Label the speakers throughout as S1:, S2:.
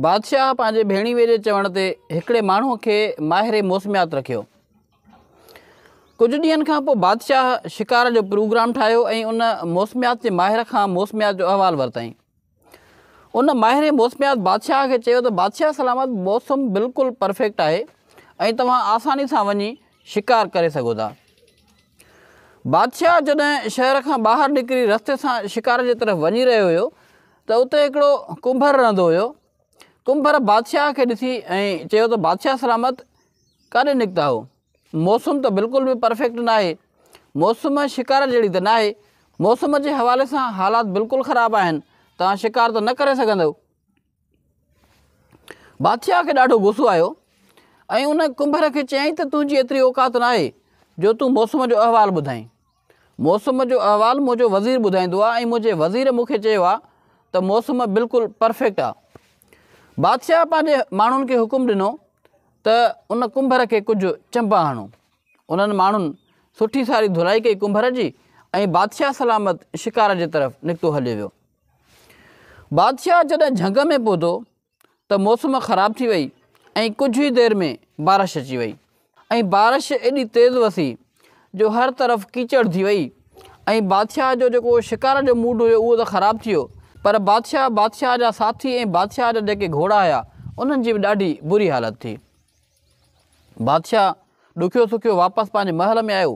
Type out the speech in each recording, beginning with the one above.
S1: بادشاهه پنهنجي ڀيڻيوي جي چوڻ تي هڪڙي ماڻهوء کي ماهر موسميات رکيو. ڪجهه ڏينهن کان پوء بادشاهه شڪار جو پروگرام ٺاهيو ۽ ان موسميات جي ماهر کان موسميات جو احوال ورتائين. ان ماهر موسميات بادشاهه کي چيو ته بادشاهه سلامت موسم بلڪل پرفيڪٽ آهي ۽ توهان آساني سان وڃي شڪار ڪري سگهو ٿا. بادشاهه جڏهن شهر کان ٻاهر نڪري رستي سان شڪار جي طرف وڃي رهيو هيو ته اتي هڪڙو ڪنڀر رهندو هيو. ڪنڀر بادشاهه کي ڏسي ۽ چيو ته بادشاهه سلامت ڪاڏي نڪتا آهو؟ موسم ته بلڪل به پرفيڪٽ ناهي. موسم شڪار جهڙي ته ناهي. موسم جي حوالي سان حالات بلڪل خراب آهن. توهان شڪار ته نه ڪري سگهندؤ. بادشاهه کي ڏاڍو غصو آيو ۽ ان ڪنڀر کي چيائين ته تنهنجي ايتري اوقات ناهي جو تون موسم جو احوال ٻڌائين. موسم جو احوال منهنجو وزير ٻڌائيندو آهي ۽ منهنجي وزير مون کي چيو آهي ته موسم بلڪل پرفيڪٽ آهي. بادشاهه پنهنجي ماڻهن کي حڪم ڏنو ته ان ڪنڀر کي ڪجهه چنبا هڻو. انهن ماڻهن سٺي ساري ڌلائي ڪئي ڪنڀر جي ۽ بادشاهه سلامت شڪار جي طرف نڪتو هليو ويو. بادشاهه جڏهن جهنگ ۾ پهتو ته موسم خراب ٿي وئي ۽ ڪجهه ئي دير ۾ بارش اچي وئي ۽ بارش ايڏي تيز وسي جو هر طرف ڪيچڙ ٿي وئي ۽ بادشاهه جو جيڪو شڪار جو موڊ هيو اهو ته خراب ٿي ويو پر بادشاهه، بادشاهه جا ساٿي ۽ بادشاهه جا جيڪي گهوڙا هيا انهن جي به ڏاڍي بري حالت ٿي. بادشاهه ڏکيو سکيو واپس پنهنجي محل ۾ آيو.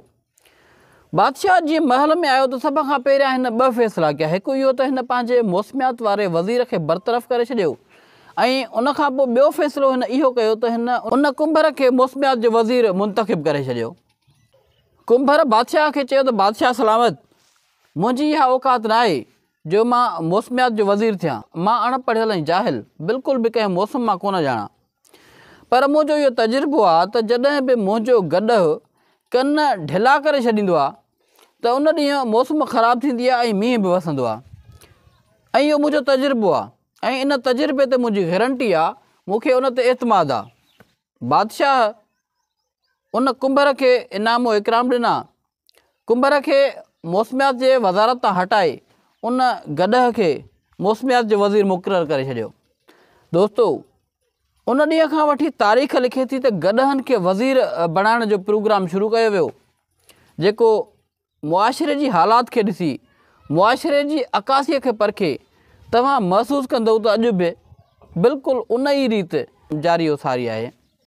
S1: بادشاهه جيئن محل ۾ آيو ته سڀ کان پهريان هن ٻه فيصلا ڪيا هڪ اهو ته هن پنهنجي موسميات واري وزير کي برطرف ڪري ڇڏيو ۽ ان کان پوء ٻيو فيصلو هن اهو ڪيو ته هن ان ڪنڀر کي موسميات جو وزير منتخب ڪري ڇڏيو. ڪنڀر بادشاهه کي چيو ته بادشاهه سلامت! منهنجي اها اوقات ناهي جو مان موسميات جو وزير ٿيان. مان اڻ پڙهيل ۽ جاهل، بلڪل به ڪنهن موسم مان ڪونه ڄاڻان. پر منهنجو اهو تجربو آ ته جڏهن به منهنجو گڏهه ڪن ڍلا ڪري ڇڏيندو آ ته ان ڏينهن موسم خراب ٿيندي آ ۽ مينهن به وسندو آ. ۽ اهو منهنجو تجربو آ ۽ ان تجربي تي منهنجي گرنٽي آ، مون کي ان تي اعتماد آ. بادشاهه ان ڪنڀر کي انعام و اڪرام ڏنا. ڪنڀر کي موسميات جي وزارت تان هٽائي ان گڏهه کي موسميات جو وزير مقرر ڪري ڇڏيو. دوستو ان ڏينهن کان وٺي تاريخ لکي ٿي ته گڏهن کي وزير بڻائڻ جو پروگرام شروع ڪيو ويو جيڪو معاشري جي حالات کي ڏسي، معاشري جي عڪاسيء کي پرکي، توهان محسوس ڪندؤ ته اڄ به بلڪل ان ئي ريت جاري و ساري آهي.